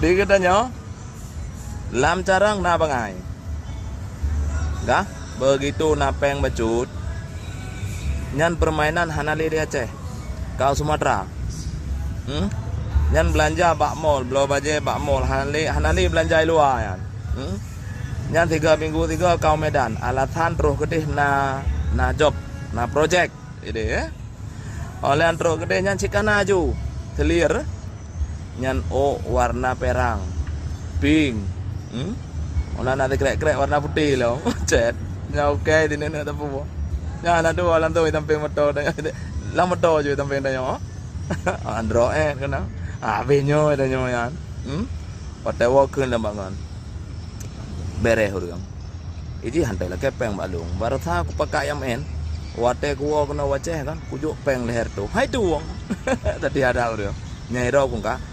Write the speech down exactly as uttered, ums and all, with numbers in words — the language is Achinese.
Di geutanyoe, lam carông na bangai. Ka? Begitu na péng bacut, nyan permainan hana lé di Aceh. Ka u Sumatra. Hmm? Nyan beulanja bak mall, bloe bajée bak mall, hana lé, hana lé beulanja i luwa nyan. Hmm? Nyan tiga minggu tiga ka u Medan, alasan troh keudeh na, na job, na projek. Jadi, eh? Óh lheueh nyan troh keudeh nyan cit ka na aju. Selir. Nyan ôk warna perang. Pink. Hmm? Óh lheueh na sikrek-krek warna putih lom. Cet. Nyan oke di neuk-neuk teupeu. Nyan na dua lam tu sampéng moto. Lam moto ju sampéng tanyoe. Android keunan. Habéh nyoe tanyoe nyan. Hmm? Watée woe kheun lam bangon. Bereh ureuëng. Iji hantai lakée péng bak lôn. Baroesa kupakai I M N. Watée kuwoe keunoe u Aceh kan, kujok péng leher tu. Hai tuwong. Tadi ada ureuëng. Nyai ro kungka.